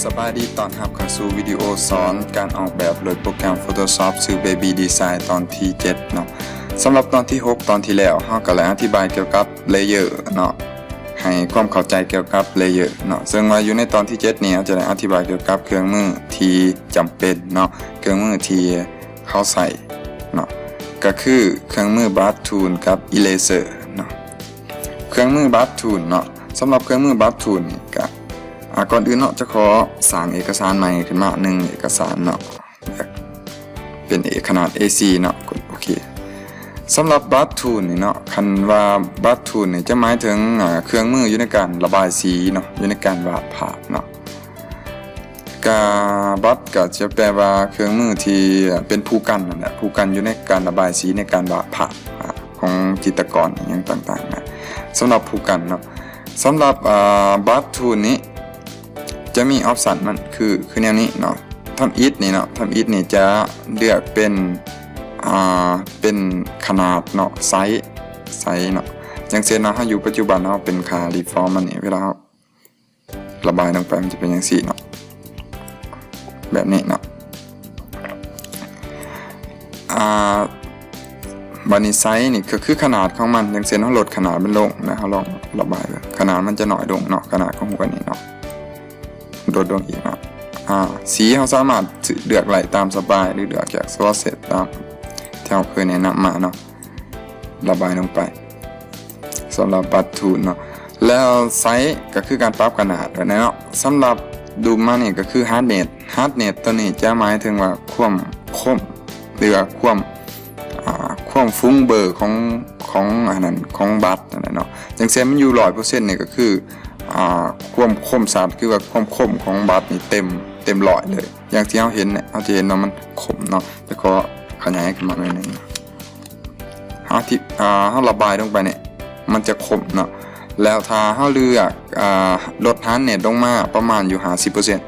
ສະບາຍດີ ຕ້ອນຮັບເຂົ້າສູ່ວິດີໂອສອນການອອກແບບໂດຍໂປຣແກຣມ Photoshop ຊື່ Baby Design ຕອນທີເຈັດເນາະ. ສຳລັບຕອນທີຫົກ ຕອນທີ່ແລ້ວ ເຮົາກໍໄດ້ອະທິບາຍກ່ຽວກັບ layer ເນາະ, ໃຫ້ຄວາມເຂົ້າໃຈກ່ຽວກັບ layer ເນາະ. ເຊິ່ງວ່າຢູ່ໃນຕອນທີເຈັດນີ້ ເຮົາຈະໄດ້ອະທິບາຍກ່ຽວກັບເຄື່ອງມືທີ່ຈຳເປັນເນາະ, ເຄື່ອງມືທີ່ເຮົາໃຊ້ເນາະ, ກໍຄືເຄື່ອງມື Brush Tool ກັບ Eraser ເນາະ. ເຄື່ອງມື Brush Tool ເນາະ, ສຳລັບເຄື່ອງມື Brush Tool ນີ້ກະ ອາ ກ່ອນອື່ນເນາະ ຈະຂໍສ້າງເອກະສານໃໝ່ຂຶ້ນມາໜຶ່ງເອກະສານເນາະ, ເປັນເອ ຂະໜາດ ເອສີ່ ເນາະ, ກົດໂອເຄ. ສຳລັບ Brush Tool ນີ້ເນາະ, ຄັນວ່າ Brush Tool ນີ້ຈະໝາຍເຖິງ ອາ ເຄື່ອງມືຢູ່ໃນການລະບາຍສີເນາະ, ຢູ່ໃນການວາດພາບເນາະ. ກະ Brush ກະຈະແປວ່າເຄື່ອງມືທີ່ເປັນຜູ້ກັນນັ້ນແຫຼະ, ຜູ້ກັນຢູ່ໃນການລະບາຍສີ ໃນການວາດພາບ ອາ ຂອງຈິດຕະກອນອີ່ຫຍັງຕ່າງໆນະ. ສຳລັບຜູ້ກັນເນາະ, ສຳລັບ ອາ Brush Tool ນີ້ຈະມີ option ມັນຄື ຄືແນວນີ້ເນາະ. ທຳອິດນີ້ເນາະ, ທຳອິດນີ້ຈະເລືອກເປັນ ອາ ເປັນຂະໜາດເນາະ, ໄຊ ໄຊເນາະ. ຢ່າງເຊັ່ນວ່າເຮົາຢູ່ປັດຈຸບັນເຮົາເປັນຄ່າ default ມັນນີ້, ເວລາເຮົາ ລະບາຍລົງໄປມັນຈະເປັນຈັ່ງຊີ້ເນາະ, ແບບນີ້ເນາະ. ອາ ບາດນີ້ໄຊນີ້ກໍຄືຂະໜາດຂອງມັນ, ຢ່າງເຊັ່ນເຮົາລົດຂະໜາດມັນລົງນະ, ເຮົາລອງລະບາຍເບິ່ງ, ຂະໜາດມັນຈະໜ້ອຍລົງເນາະ, ຂະໜາດຂອງຫົວນີ້ເນາະ, ລົດລົງອີກເນາະ. ອາ ສີເຮົາສາມາດເລືອກໄດ້ຕາມສະບາຍ ຫຼືເລືອກຈາກ source ຕາມທີ່ເຮົາເຄີຍແນະນຳມາເນາະ. ລະບາຍລົງໄປ ສຳລັບ Brush Tool ເນາະ. ແລ້ວໄຊກໍຄືການປັບຂະໜາດໄວ້ແຫຼະເນາະ. ສຳລັບດຸມມານີ້ກໍຄື hardness, hardness ຕົວນີ້ຈະໝາຍເຖິງວ່າຄວາມຄົມ ຫຼືວ່າຄວາມ ອາ ຄວາມຟຸງເບີຂອງ ຂອງອັນນັ້ນ ຂອງບັດນັ້ນແຫຼະເນາະ. ຢ່າງເຊັ່ນມັນຢູ່ຮ້ອຍເປີເຊັນນີ້ກໍຄື ອາ ຄວາມຄົມຊັດ ຄືວ່າຄວາມຄົມຂອງບັດນີ້ເຕັມ ເຕັມຮ້ອຍເລີຍ. ຢ່າງທີ່ເຮົາເຫັນເນຍ ເຮົາຈະເຫັນວ່າມັນຄົມເນາະ, ແຕ່ກໍຂະຫຍາຍຂຶ້ນມາໜ້ອຍໜຶ່ງ. ເຮົາທີ່ ເຮົາລະບາຍລົງໄປນີ້ ມັນຈະຄົມເນາະ. ແລ້ວຖ້າເຮົາເລືອກ ອາ ລົດ hardness ລົງມາປະມານຢູ່ຫ້າສິບເປີເຊັນ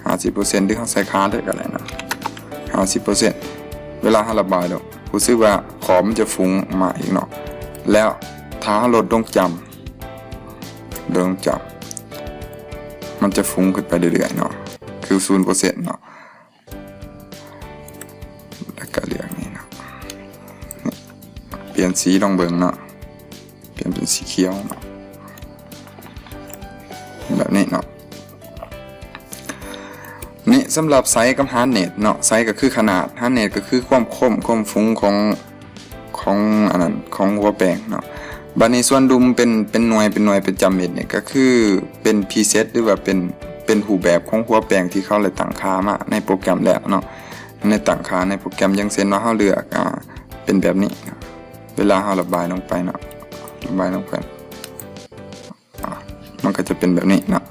ຫ້າສິບເປີເຊັນ ຫຼືເຮົາໃສ່ຄ່າເລີຍກໍໄດ້ເນາະ, ຫ້າສິບເປີເຊັນ. ເວລາເຮົາລະບາຍລົງ ຮູ້ສຶກວ່າຂອບມັນຈະຟຸງມາອີກເນາະ. ແລ້ວຖ້າເຮົາລົດລົງຈຳ ລົດລົງຈຳ ມັນຈະຟຸງຂຶ້ນໄປເລື້ອຍໆເນາະ, ຄືສູນເປີເຊັນເນາະ. ແລ້ວກໍເລືອກນີ້ເນາະ, ປ່ຽນສີລອງເບິ່ງເນາະ, ປ່ຽນເປັນສີຂຽວເນາະ, ແບບນີ້ເນາະ. ນີ້ສຳລັບໄຊກັບ hardness ເນາະ, ໄຊກໍຄືຂະໜາດ hardness ກໍຄືຄວາມຄົມ ຄວາມຟຸງຂອງ ຂອງອັນນັ້ນ ຂອງຫົວແປງເນາະ. ບາດນີ້ສ່ວນດຸມເປັນ ເປັນໜ່ວຍ ເປັນໜ່ວຍ ເປັນຈຳເມັດນີ້ ກໍຄືເປັນ preset ຫຼືວ່າເປັນ ເປັນຮູບແບບຂອງຫົວແປງທີ່ເຂົາໄດ້ຕັ້ງຄ່າມາໃນໂປຣແກຣມແລ້ວເນາະ, ໃນຕັ້ງຄ່າໃນໂປຣແກຣມ. ຢ່າງເຊັ່ນວ່າເຮົາເລືອກ ອາ ເປັນແບບນີ້ເນາະ, ເວລາເຮົາລະບາຍລົງໄປເນາະ ລະບາຍລົງໄປ ອາ ມັນກໍຈະເປັນແບບນີ້ເນາະ,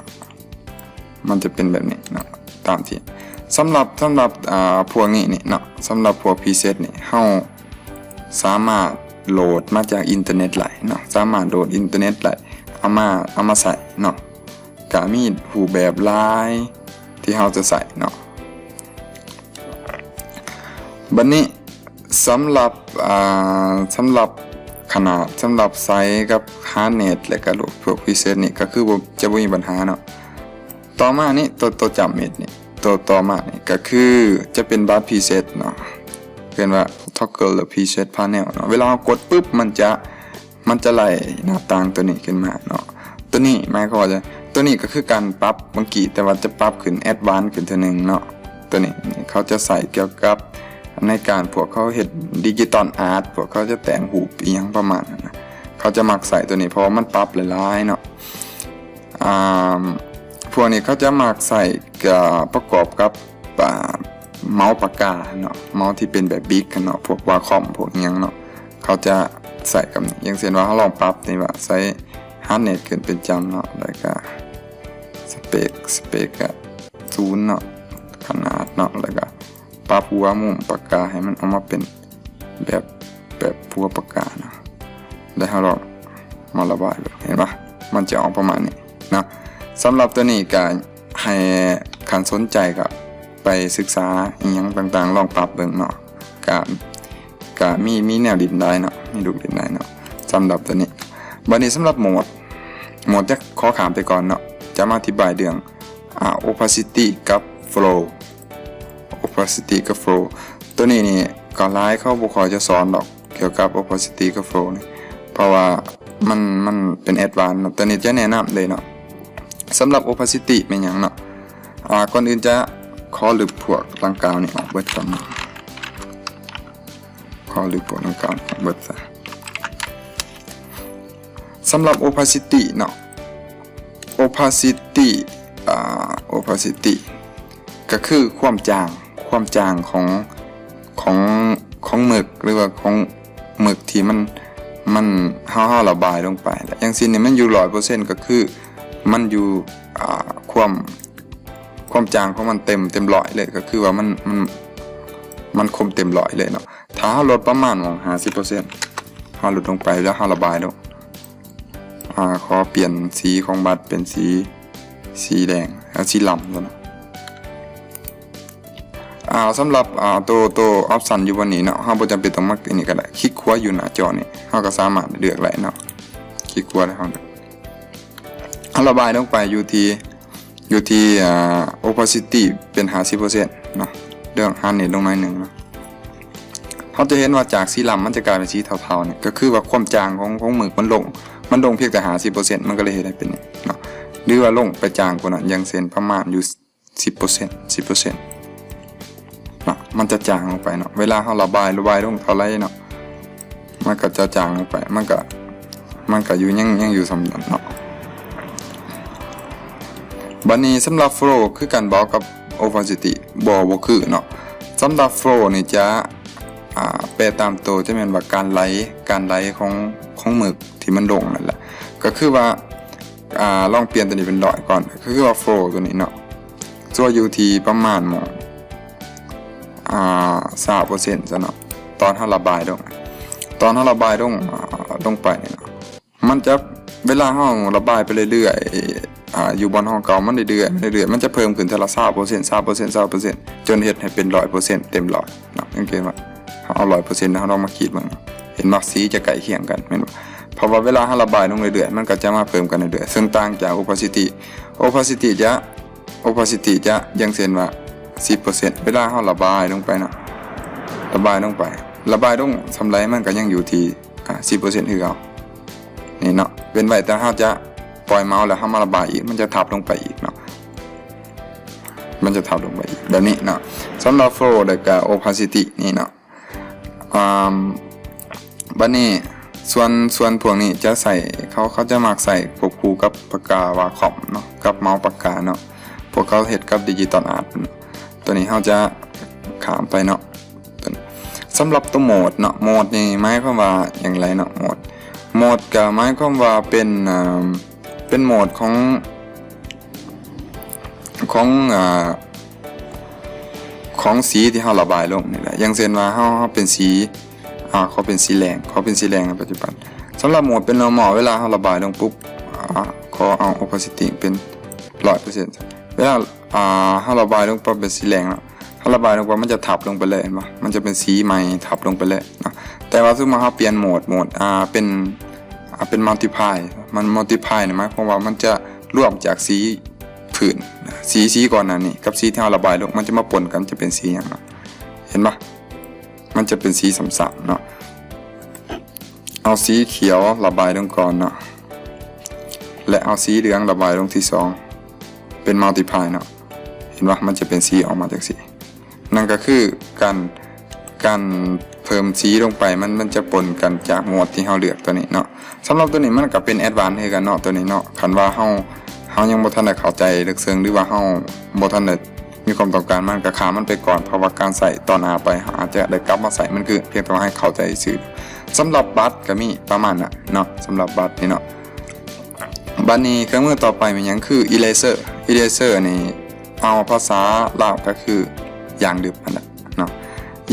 ມັນຈະເປັນແບບນີ້ເນາະ. ຕາມທີ່ ສຳລັບ ສຳລັບ ອາ ພວກນີ້ນີ້ເນາະ, ສຳລັບພວກ preset ນີ້ ເຮົາສາມາດໂຫຼດມາຈາກອິນເຕີເນັດໄດ້ເນາະ, ສາມາດໂຫຼດອິນເຕີເນັດໄດ້ ເອົາມາ ເອົາມາໃຊ້ເນາະ. ກະມີຮູບແບບຫຼາຍທີ່ເຮົາຈະໃຊ້ເນາະ. ບັດນີ້ສຳລັບ ອາ ສຳລັບຂະໜາດ ສຳລັບໄຊກັບ hardness ແລະກະພວກ preset ນີ້ ກະຄືບໍ່ ຈະບໍ່ມີບັນຫາເນາະ. ຕໍ່ມານີ້ ໂຕ ໂຕຈຳເມັດນີ້ ໂຕຕໍ່ມານີ້ກະຄືຈະເປັນ brush preset ເນາະ, ເອີ້ນວ່າ toggle ຫຼື preset panel ເນາະ. ເວລາເຮົາກົດປຶບ ມັນຈະ ມັນຈະໄລ່ໜ້າຕ່າງຕົວນີ້ຂຶ້ນມາເນາະ. ຕົວນີ້ໝາຍຄວາມວ່າ ຕົວນີ້ກໍຄືການປັບເມື່ອກີ້ ແຕ່ວ່າຈະປັບຂຶ້ນ advance ຂຶ້ນເທື່ອໜຶ່ງເນາະ. ຕົວນີ້ ນີ້ເຂົາຈະໃຊ້ກ່ຽວກັບໃນການພວກເຂົາເຮັດ digital art ພວກເຂົາຈະແຕ້ມຮູບອີ່ຫຍັງປະມານນັ້ນນະ, ເຂົາຈະມັກໃຊ້ຕົວນີ້ ເພາະວ່າມັນປັບໄດ້ຫຼາຍເນາະ. ອາ ພວກນີ້ເຂົາຈະມັກໃຊ້ ກະປະກອບກັບ ອາ ເມົາປາກກາເນາະ, ເມົາທີ່ເປັນແບບບິກເນາະ, ພວກ Wacom ພວກອີ່ຫຍັງເນາະ, ເຂົາຈະໃຊ້ກັບນີ້. ຢ່າງເຊັ່ນວ່າເຮົາລອງປັບນີ້ວ່າໃສ່ hardness ຂຶ້ນເປັນຈຳເນາະ, ແລ້ວກະ spec spec ກະສູນເນາະ, ຂະໜາດເນາະ, ແລ້ວກະປັບຫົວມຸມປາກກາໃຫ້ມັນອອກມາເປັນແບບ ແບບຫົວປາກກາເນາະ. ແລ້ວເຮົາລອງມາລະບາຍເບິ່ງ ເຫັນປະ? ມັນຈະອອກປະມານນີ້ເນາະ. ສຳລັບຕົວນີ້ກະ ໃຫ້ຄັນສົນໃຈກໍໄປສຶກສາອີ່ຫຍັງຕ່າງໆ ລອງປັບເບິ່ງເນາະ, ກະ ກະມີ ມີແນວຫຼິ້ນຫຼາຍເນາະ, ມີລູກຫຼິ້ນຫຼາຍເນາະ ສຳລັບຕົວນີ້. ບັດນີ້ສຳລັບໂໝດ ໂໝດຈະຂໍຂ້າມໄປກ່ອນເນາະ, ຈະມາອະທິບາຍເລື່ອງ ອ່າ opacity ກັບ flow opacity ກັບ flow ໂຕນີ້ນີ້ກໍຫຼາຍເຂົາບໍ່ຄ່ອຍຈະສອນດອກ ກ່ຽວກັບ opacity ກັບ flow ນີ້ ເພາະວ່າມັນ ມັນເປັນ advance ເນາະ ໂຕນີ້ຈະແນະນຳເລີຍເນາະ. ສຳລັບ opacity ແມ່ນຫຍັງເນາະ ອ່າ ກ່ອນອື່ນຈະຂໍລຶບພວກດັ່ງກ່າວນີ້ອອກເບິດກ່ອນເນາະ ຂໍລຶບພວກດັ່ງກ່າວອອກເບິດຊະ. ສຳລັບ opacity ເນາະ opacity ອ່າ opacity ກໍຄືຄວາມຈາງ ຄວາມຈາງຂອງ ຂອງ ຂອງເໝິກ ຫຼືວ່າຂອງເໝິກທີ່ມັນ ມັນ ເຮົາ ເຮົາລະບາຍລົງໄປ ຢ່າງເຊັ່ນນີ້ມັນຢູ່ຮ້ອຍເປີເຊັນ ກໍຄືມັນຢູ່ ອ່າ ຄວາມ ຄວາມຈາງຂອງມັນເຕັມ ເຕັມຮ້ອຍເລີຍ ກໍຄືວ່າມັນ ມັນ ມັນຄົມເຕັມຮ້ອຍເລີຍເນາະ. ຖ້າເຮົາລົດປະມານໝ່ອງຫ້າສິບເປີເຊັນ ເຮົາລົດລົງໄປ ແລ້ວເຮົາລະບາຍລົງ ອ່າ ຂໍປ່ຽນສີຂອງບັດເປັນສີ ສີແດງ ເອົາສີລຳຊັ້ນເນາະ. ອ່າ ສຳລັບ ອ່າ ໂຕ ໂຕ option ຢູ່ບ່ອນນີ້ເນາະ ເຮົາບໍ່ຈຳເປັນຕ້ອງມາອັນນີ້ກໍໄດ້ ຄລິກຂວາຢູ່ໜ້າຈໍນີ້ ເຮົາກໍສາມາດເລືອກໄດ້ເນາະ ຄລິກຂວາແລ້ວເຮົາ ເຮົາລະບາຍລົງໄປຢູ່ທີ່ ຢູ່ທີ່ ອ່າ opacity ເປັນຫ້າສິບເປີເຊັນເນາະ ເລື່ອງ hardness ລົງໜ້ອຍໜຶ່ງເນາະ. ເຮົາຈະເຫັນວ່າຈາກສີລຳມັນຈະກາຍເປັນສີເທົາໆ ນີ້ ກໍຄືວ່າຄວາມຈາງຂອງ ຂອງເໝິກມັນລົງ ມັນລົງພຽງແຕ່ຫ້າສິບເປີເຊັນ ມັນກໍເລີຍເຮັດໃຫ້ເປັນນີ້ເນາະ ຫຼືວ່າລົງໄປຈາງກວ່ານັ້ນ ຢ່າງເຊັ່ນປະມານຢູ່ສິບເປີເຊັນ ສິບເປີເຊັນເນາະ ມັນຈະຈາງລົງໄປເນາະ. ເວລາເຮົາລະບາຍ ລະບາຍລົງເທົ່າໃດເນາະ ມັນກໍຈະຈາງລົງໄປ ມັນກໍ ມັນກໍຢູ່ ຍັງ ຍັງຢູ່ສ່ຳນັ້ນເນາະ. ບັດນີ້ສຳລັບ flow ຄືກັນບໍ່ກັບ opacity ບໍ່ ບໍ່ຄືເນາະ. ສຳລັບ flow ນີ້ຈະ ອ່າ ແປຕາມໂຕຈະແມ່ນວ່າການໄຫຼ ການໄຫຼຂອງ ຂອງເໝິກທີ່ມັນລົງນັ້ນແຫຼະ ກໍຄືວ່າ ອ່າ ລອງປ່ຽນໂຕນີ້ເປັນຮ້ອຍກ່ອນ ກໍຄືວ່າ flow ໂຕນີ້ເນາະ ຈະຢູ່ທີ່ປະມານໝ່ອງ ອ່າ ຊາວເປີເຊັນຊະເນາະ ຕອນເຮົາລະບາຍລົງ ຕອນເຮົາລະບາຍລົງ ອ່າ ລົງໄປນີ້ເນາະ ມັນຈະ ເວລາເຮົາລະບາຍໄປເລື້ອຍໆ ອ່າ ຢູ່ບ່ອນເຮົາເກົ່າ ມັນເລື້ອຍໆ ມັນເລື້ອຍໆ ມັນຈະເພີ່ມຂຶ້ນເທື່ອລະຊາວເປີເຊັນ ຊາວເປີເຊັນ ຊາວເປີເຊັນ ຈົນເຮັດໃຫ້ເປັນຮ້ອຍເປີເຊັນເຕັມຮ້ອຍເນາະ. ສັງເກດວ່າເຮົາເອົາຮ້ອຍເປີເຊັນ ເຮົາລອງມາຂີດເບິ່ງ ເຫັນບໍ່ ສີຈະໃກ້ຄຽງກັນແມ່ນບໍ່? ເພາະວ່າເວລາເຮົາລະບາຍລົງເລື້ອຍໆ ມັນກໍຈະມາເພີ່ມກັນເລື້ອຍໆ ເຊິ່ງຕ່າງຈາກ opacity. opacity ຈະ opacity ຈະ ຢ່າງເຊັ່ນວ່າ ສິບເປີເຊັນ ເວລາເຮົາລະບາຍລົງໄປເນາະ ລະບາຍລົງໄປ ລະບາຍລົງສ່ຳໃດ ມັນກໍຍັງຢູ່ທີ່ ອ່າ ສິບເປີເຊັນຄືເກົ່ານີ້ເນາະ. ເວັ້ນໄວ້ ແຕ່ເຮົາຈະປ່ອຍເມົາສ໌ແລ້ວເຮົາມາລະບາຍອີກ ມັນຈະທັບລົງໄປອີກເນາະ ມັນຈະທັບລົງໄປອີກແບບນີ້ເນາະ. ສຳລັບ flow ແລ້ວກໍ opacity ນີ້ເນາະ ອ່າ ບັດນີ້ສ່ວນ ສ່ວນພວກນີ້ຈະໃຊ້ ເຂົາ ເຂົາຈະມັກໃຊ້ຄວບຄູ່ກັບປາກກາວາຄອມເນາະ ກັບເມົາສ໌ປາກກາເນາະ ພວກເຂົາເຮັດກັບ Digital Art ໂຕນີ້ເຮົາຈະຂ້າມໄປເນາະ. ສຳລັບໂຕໂໝດເນາະ ໂໝດນີ້ໝາຍຄວາມວ່າຫຍັງໃດເນາະ ໂໝດ ໂໝດກໍໝາຍຄວາມວ່າເປັນ ອ່າ ເປັນໂໝດຂອງ ຂອງ ອ່າ ຂອງສີທີ່ເຮົາລະບາຍລົງນີ້ແຫຼະ. ຢ່າງເຊັ່ນວ່າເຮົາ ເຮົາເປັນສີ ອ່າ ຂໍເປັນສີແດງ ຂໍເປັນສີແດງໃນປັດຈຸບັນ. ສຳລັບໂໝດເປັນ normal ເວລາເຮົາລະບາຍລົງປຸບ ອ່າ ຂໍເອົາ opacity ເປັນຮ້ອຍເປີເຊັນ ເວລາ ອ່າ ເຮົາລະບາຍລົງໄປເປັນສີແດງເນາະ ເຮົາລະບາຍລົງໄປ ມັນຈະທັບລົງໄປເລີຍ ເຫັນບໍ່? ມັນຈະເປັນສີໃໝ່ທັບລົງໄປເລີຍເນາະ. ແຕ່ວ່າສົມມຸດເຮົາປ່ຽນໂໝດ ໂໝດ ອ່າ ເປັນ ອ່າ ເປັນ multiply ມັນ multiply ນີ້ໝາຍຄວາມວ່າມັນຈະລວມຈາກສີພື້ນ ສີ ສີກ່ອນໜ້ານີ້ກັບສີທີ່ເຮົາລະບາຍລົງ ມັນຈະມາປົນກັນ ຈະເປັນສີຫຍັງເນາະ ເຫັນບໍ່? ມັນຈະເປັນສີຊ້ຳໆເນາະ. ເອົາສີຂຽວລະບາຍລົງກ່ອນເນາະ ແລະ ເອົາສີເຫຼືອງລະບາຍລົງທີສອງ ເປັນ multiply ເນາະ ເຫັນບໍ່? ມັນຈະເປັນສີອອກມາຈັ່ງຊີ້. ນັ້ນກໍຄືການ ການເພີ່ມສີລົງໄປ ມັນ ມັນຈະປົນກັນຈາກໂໝດທີ່ເຮົາເລືອກໂຕນີ້ເນາະ. ສຳລັບໂຕນີ້ມັນກໍເປັນ advance ຄືກັນເນາະ ໂຕນີ້ເນາະ. ຄັນວ່າເຮົາ ເຮົາຍັງບໍ່ທັນໄດ້ເຂົ້າໃຈເລິກເຊິ່ງ ຫຼືວ່າເຮົາບໍ່ທັນໄດ້ມີຄວາມຕ້ອງການ ມັນກໍຂ້າມມັນໄປກ່ອນ ເພາະວ່າການໃຊ້ຕອນໜ້າໄປ ເຮົາອາດຈະໄດ້ກັບມາໃຊ້ມັນຄືນ ພຽງແຕ່ວ່າໃຫ້ເຂົ້າໃຈຊື່. ສຳລັບບັດກໍມີປະມານນັ້ນເນາະ ສຳລັບບັດນີ້ເນາະ. ບັດນີ້ເຄື່ອງມືຕໍ່ໄປແມ່ນຫຍັງ? ຄື eraser. eraser ນີ້ ເອົາພາສາລາວກໍຄືຢາງດຶບຫັ້ນແຫຼະເນາະ.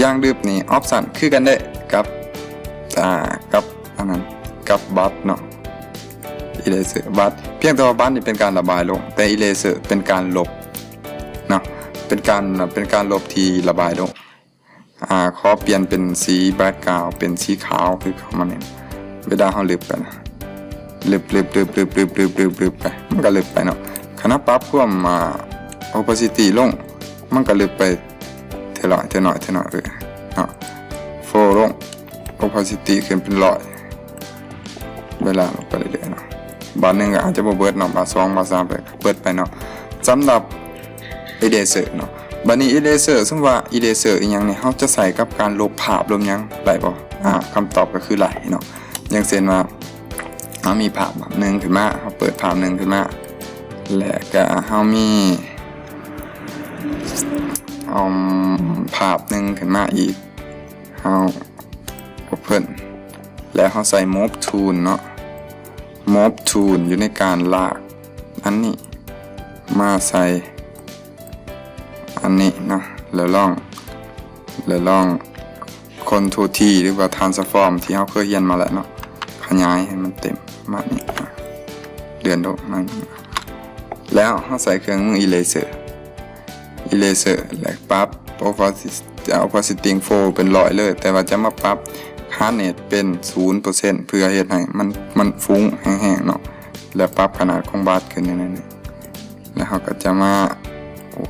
ຢາງດຶບນີ້ option ຄືກັນເດ້ກັບ ອ່າ ກັບອັນນັ້ນ ກັບບັດເນາະ eraser ບັດ ພຽງແຕ່ວ່າບັດນີ້ເປັນການລະບາຍລົງ ແຕ່ eraser ເປັນການລົບເນາະ ເປັນການ ເປັນການລົບທີ່ລະບາຍລົງ. ອ່າ ຂໍປ່ຽນເປັນສີ background ເປັນສີຂາວຄືເກົ່າມານີ້ ເວລາເຮົາລຶບໄປນະ ລຶບ ລຶບ ລຶບ ລຶບ ລຶບ ລຶບ ລຶບ ລຶບໄປ ມັນກໍລຶບໄປເນາະ. ຄັນເຮົາປັບຄວາມ ອ່າ opacity ລົງ ມັນກໍລຶບໄປເທື່ອໜ້ອຍ ເທື່ອໜ້ອຍ ເທື່ອໜ້ອຍເລີຍເນາະ. four ລົງ opacity ຂຶ້ນເປັນຮ້ອຍ ເວລາລົງໄປເລື້ອຍໆເນາະ. ບາດໜຶ່ງກໍອາດຈະບໍ່ເບິດເນາະ ບາດສອງ ບາດສາມ ໄປເບິດໄປເນາະ. ສຳລັບ eraser ເນາະ ບາດນີ້ eraser ສົມມຸດວ່າ eraser ອີ່ຫຍັງນີ້ ເຮົາຈະໃຊ້ກັບການລົບພາບລົບຫຍັງໄດ້ບໍ່? ອາ ຄຳຕອບກໍຄືໄດ້ເນາະ. ຢ່າງເຊັ່ນວ່າ ເຮົາມີພາບໜຶ່ງຂຶ້ນມາ ເຮົາເປີດພາບໜຶ່ງຂຶ້ນມາ ແລະກະເຮົາມີ ອືມ ພາບໜຶ່ງຂຶ້ນມາອີກ ເຮົາ open ແລ້ວເຮົາໃສ່ move tool ເນາະ. move tool ຢູ່ໃນການລາກອັນນີ້ມາໃສ່ອັນນີ້ເນາະ ແລ້ວລອງ ແລ້ວລອງ control T ຫຼືວ່າ transform ທີ່ເຮົາເຄີຍຮຽນມາແລ້ວເນາະ ຂະຫຍາຍໃຫ້ມັນເຕັມປະມານນີ້ ເລື່ອນລົງມາ ແລ້ວເຮົາໃສ່ເຄື່ອງມື eraser eraser ແລະປັບ opacity four ເປັນຮ້ອຍເລີຍ ແຕ່ວ່າຈະມາປັບ hardness ເປັນສູນເປີເຊັນ ເພື່ອເຮັດໃຫ້ມັນ ມັນຟຸ້ງແຮງໆເນາະ ແລ້ວປັບຂະໜາດຂອງບາດຂຶ້ນໜ້ອຍໜຶ່ງ ແລ້ວເຮົາກໍຈະມາ ໂອ້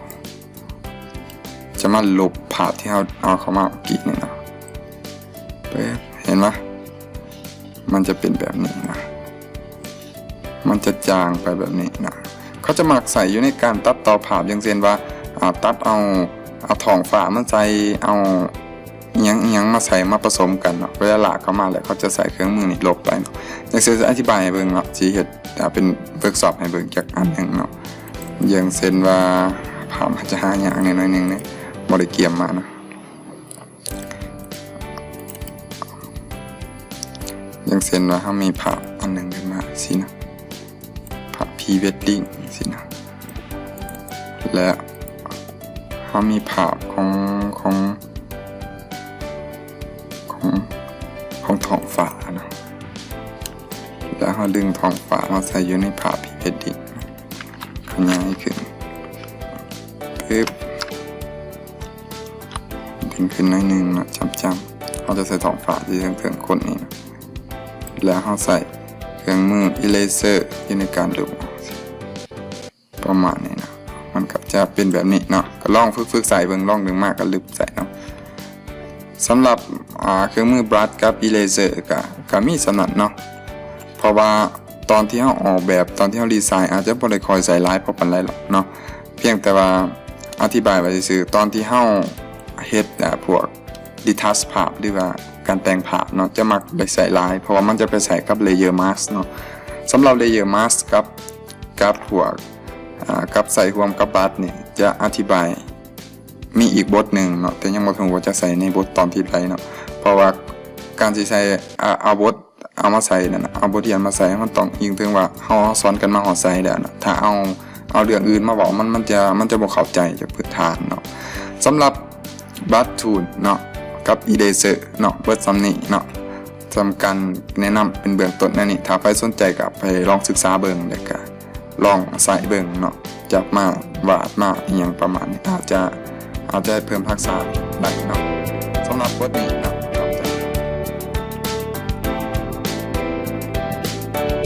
ຈະມາລົບພາບທີ່ເຮົາເອົາເຂົ້າມາເມື່ອກີ້ນີ້ເນາະ. ເຫັນບໍ່? ມັນຈະເປັນແບບນີ້ນະ ມັນຈະຈາງໄປແບບນີ້ນະ. ເຂົາຈະມັກໃຊ້ຢູ່ໃນການຕັດຕໍ່ພາບ ຢ່າງເຊັ່ນວ່າ ອາ ຕັດເອົາ ເອົາທ້ອງຟ້າມາໃສ່ ເອົາອີ່ຫຍັງອີ່ຫຍັງມາໃສ່ ມາປະສົມກັນເນາະ. ເວລາລາກເຂົ້າມາແລ້ວ ເຂົາຈະໃຊ້ເຄື່ອງມືນີ້ລົບໄປເນາະ. ຢ່າງເຊັ່ນ ອະທິບາຍໃຫ້ເບິ່ງເນາະ ຊິເຮັດ ອາ ເປັນ workshop ໃຫ້ເບິ່ງຈັກອັນໜຶ່ງເນາະ. ຢ່າງເຊັ່ນວ່າ ພາບອາດຈະຫາຍາກແດ່ໜ້ອຍໜຶ່ງເນາະ ບໍ່ໄດ້ກຽມມາເນາະ. ຢ່າງເຊັ່ນວ່າເຮົາມີພາບອັນໜຶ່ງຂຶ້ນມາຊີ້ນະ ພາບ pre wedding ຊີ້ນະ ແລະເຮົາມີພາບຂອງ ຂອງ ຂອງ ຂອງທ້ອງຟ້າເນາະ ແລະເຮົາດຶງທ້ອງຟ້າມາໃສ່ຢູ່ໃນພາບ pre wedding ຂະຫຍາຍຂຶ້ນ ປຶບ ດຶງຂຶ້ນໜ້ອຍໜຶ່ງເນາະ ຈ້ຳໆ ເຮົາຈະໃສ່ທ້ອງຟ້າທີ່ເທິງໆ ຄົນນີ້ນະ ແລ້ວເຮົາໃສ່ເຄື່ອງມື eraser ຢູ່ໃນການລົບອອກ ປະມານນີ້ນະ ມັນກໍຈະເປັນແບບນີ້ເນາະ. ກໍລອງຝຶກໆໃສ່ເບິ່ງ ລອງດຶງມາກໍລຶບໃສ່ເນາະ. ສຳລັບ ອາ ເຄື່ອງມື brush ກັບ eraser ກໍ ກໍມີສ່ຳນັ້ນເນາະ ເພາະວ່າຕອນທີ່ເຮົາອອກແບບ ຕອນທີ່ເຮົາດີໄຊ ອາດຈະບໍ່ໄດ້ຄ່ອຍໃຊ້ຫຼາຍພໍປານໃດດອກເນາະ ພຽງແຕ່ວ່າອະທິບາຍໄວ້ຊື່ໆ. ຕອນທີ່ເຮົາເຮັດ ອາ ພວກ retouch ພາບ ຫຼືວ່າການແຕ່ງພາບເນາະ ຈະມັກໄດ້ໃຊ້ຫຼາຍ ເພາະວ່າມັນຈະໄປໃຊ້ກັບ layer mask ເນາະ. ສຳລັບ layer mask ກັບ ກັບພວກ ອາ ກັບໃຊ້ຮ່ວມກັບ brush ນີ້ ຈະອະທິບາຍ ມີອີກບົດໜຶ່ງເນາະ ແຕ່ຍັງບໍ່ຮູ້ວ່າຈະໃສ່ໃນບົດຕອນທີໃດເນາະ ເພາະວ່າການຊິໃສ່ ອາ ເອົາບົດເອົາມາໃສ່ນັ້ນນະ ເອົາບົດຮຽນມາໃສ່ ມັນຕ້ອງອີງເຖິງວ່າເຮົາ ເຮົາສອນກັນມາຮອດໃສແລ້ວນະ. ຖ້າເອົາ ເອົາເລື່ອງອື່ນມາເວົ້າ ມັນ ມັນຈະ ມັນຈະບໍ່ເຂົ້າໃຈຈາກພື້ນຖານເນາະ. ສຳລັບ brush tool ເນາະ ກັບ eraser ເນາະ ເບິດສ່ຳນີ້ເນາະ ສຳຄັນ ແນະນຳເປັນເບື້ອງຕົ້ນແນວນີ້. ຖ້າໃຜສົນໃຈກໍໄປລອງສຶກສາເບິ່ງ ແລ້ວກໍ ລອງໃຊ້ເບິ່ງເນາະ ຈັບມາວາດມາອີ່ຫຍັງປະມານນີ້ ອາດຈະ ອາດຈະເພີ່ມທັກສະໄດ້ເນາະ. ສຳລັບບົດນີ້ນະ